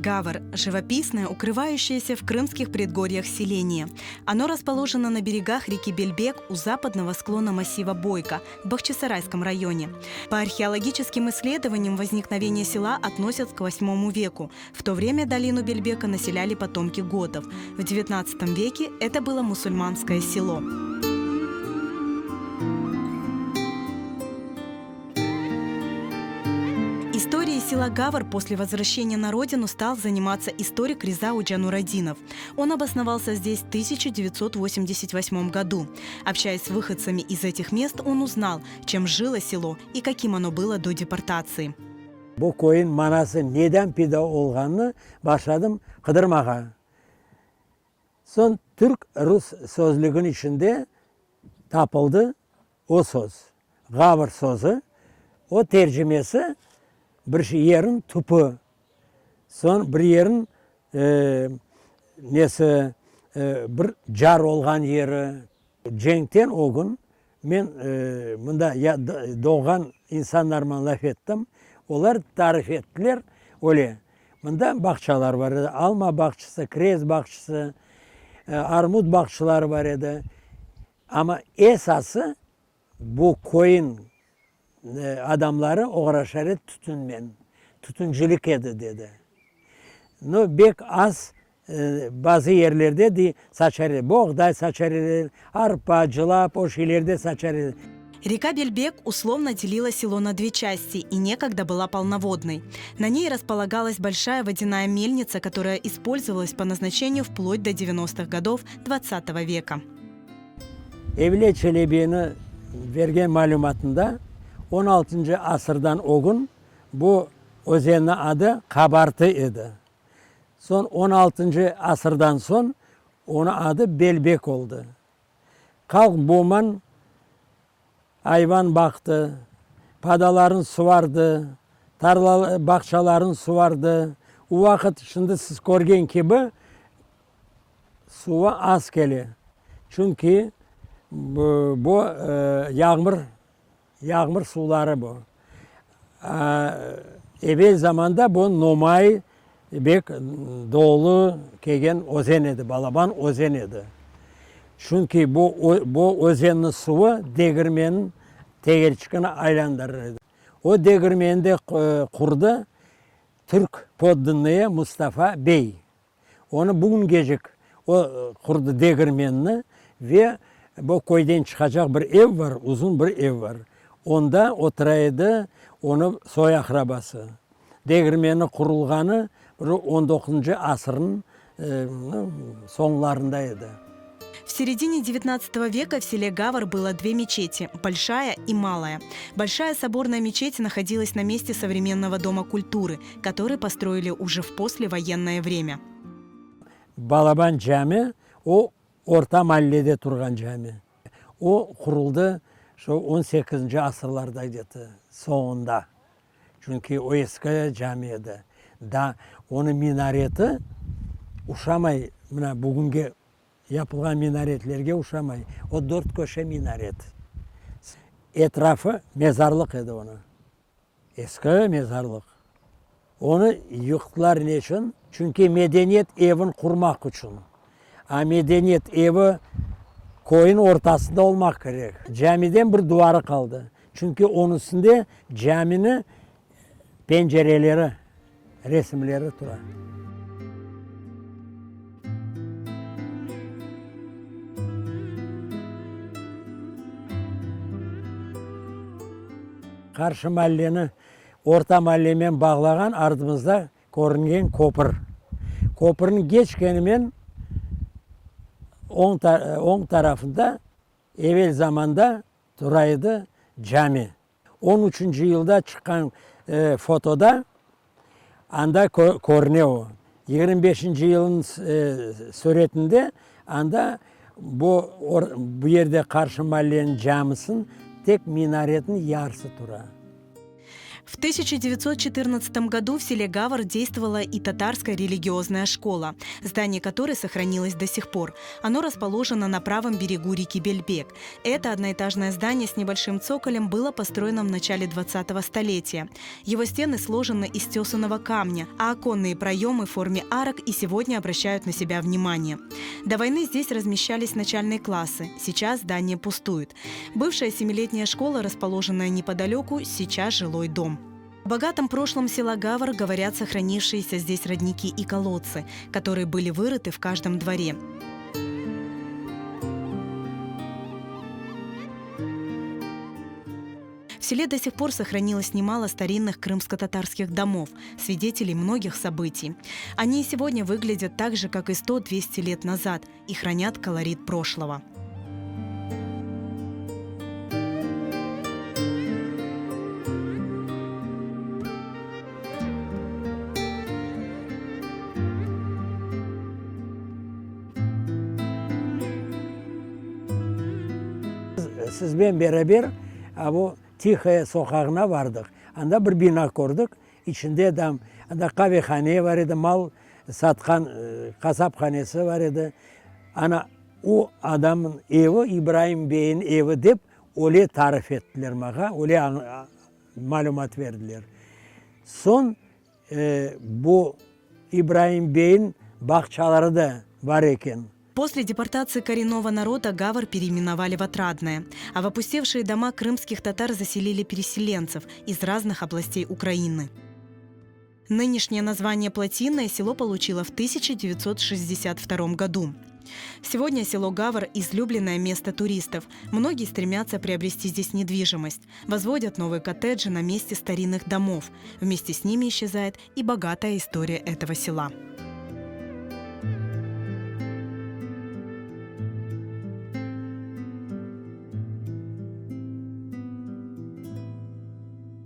Гавр – живописное, укрывающееся в крымских предгорьях селение. Оно расположено на берегах реки Бельбек у западного склона массива Бойко в Бахчисарайском районе. По археологическим исследованиям возникновение села относят к VIII веку. В то время долину Бельбека населяли потомки готов. В XIX веке это было мусульманское село. Историей села Гавр после возвращения на родину стал заниматься историк Риза Уджанурадинов. Он обосновался здесь в 1988 году. Общаясь с выходцами из этих мест, он узнал, чем жило село и каким оно было до депортации. Bu köyün manası neden peyda olğanını başladım qıdırmağa. Soñ türk-rus sözlüginiñ içinde tapıldı o söz, ğavr sözü, o tercimesi bir yerin tüpü, soñ bir yerin nesi, bir car olğan yeri. Cenkten ögün men mında doğğan insanlarman laf ettim, olar tarif ettiler öyle, mında bağçalar bar edi, alma bağçası, kirez bağçası, armut bağçaları bar edi. Amma esası bu köyün adamları oğraşar edi tütünmen, tütüncilik edi, dedi. No, bek az bazı yerlerde dey saçar edi, boğday saçar ediler, arpa, cılap, o şeyler de saçar edi. Река Бельбек условно делила село на две части и некогда была полноводной. На ней располагалась большая водяная мельница, которая использовалась по назначению вплоть до 90-х годов XX века. Evliya Çelebiyniñ bergen malümatında, on altıncı asırdan ögün bu özenniñ adı Qabartı edi. Soñ on altıncı asırdan soñ onıñ adı Belbek oldı. Halq buman ayvan baqtı, padaların suvardı, tarla, bağçaların suvardı. O vaqıt şimdi siz körgen kibi Suvı az kele, çünki bu yağmur, yağmur suvları bu. Evel zamanda bu nomay bek dolu kelgen özen edi, balaban özen edi. Çünki bu bu özenniñ suvı degirmenniñ tegerçigini aylandırır edi. O degirmeni de qurdı türk poddannıye Mustafa bey. Onı bugüngecik o qurdı degirmenni ve bu köyden çıqacaq bir ev bar, uzun bir ev bar. Onda otura edi onıñ soy-aqrabası. Degirmeni qurulğanı bir on doquzıncı asırnıñ soñlarında edi. В середине девятнадцатого века в селе Гавр было две мечети, Большая и Малая. Большая соборная мечеть находилась на месте современного Дома культуры, который построили уже в послевоенное время. Balaban cami, o orta mallede turğan cami. O quruldı şu on sekizinci asırlarda gde-to soñunda. Çünki o eski cami edi. Daa onıñ minareti uşamay mına bugüngi Yapılğan minaretlerge uşamay. O dört köşe minaret. Etrafı mezarlıq edi onıñ. Eski mezarlıq. Onı yıqtılar neçün? Çünki medeniyet evin qurmaq içün. A medeniyet evi köyün ortasında olmaq kerek. Camiden bir duvarı qaldı. Çünki onıñ üstünde camini pencereleri, resimleri tura. Qarşı malleni orta mallemen bağlağan ardımızda körüngen köpür. Köpürni keçkenimen oñ tarafında evel zamanda tura edi cami. On üçünci yılda çıqqan fotoda anda körüne o. 25-inci yılnıñ süretinde anda bu bu yerde qarşı malleniñ camisiniñ tek minaretiniñ yarısı tura. В 1914 году в селе Гавр действовала и татарская религиозная школа, здание которой сохранилось до сих пор. Оно расположено на правом берегу реки Бельбек. Это одноэтажное здание с небольшим цоколем было построено в начале 20-го столетия. Его стены сложены из тесаного камня, а оконные проемы в форме арок и сегодня обращают на себя внимание. До войны здесь размещались начальные классы. Сейчас здание пустует. Бывшая семилетняя школа, расположенная неподалеку, сейчас жилой дом. О богатом прошлом села Гавр говорят сохранившиеся здесь родники и колодцы, которые были вырыты в каждом дворе. В селе до сих пор сохранилось немало старинных крымско-татарских домов, свидетелей многих событий. Они и сегодня выглядят так же, как и 100-200 лет назад и хранят колорит прошлого. Sizben beraber bu Tihaya soqağına bardıq. Anda bir bina kördik, içinde tam anda qavehane bar edi, mal satqan qasaphanesi bar edi. Ana, o adamnıñ evi, İbraim beyniñ evi dep öyle tarif ettiler maña, öyle malümat berdiler. Soñ Bu İbraim beyniñ bağçaları da bar eken. После депортации коренного народа Гавр переименовали в Отрадное, а в опустевшие дома крымских татар заселили переселенцев из разных областей Украины. Нынешнее название Плотинное село получило в 1962 году. Сегодня село Гавр – излюбленное место туристов. Многие стремятся приобрести здесь недвижимость. Возводят новые коттеджи на месте старинных домов. Вместе с ними исчезает и богатая история этого села.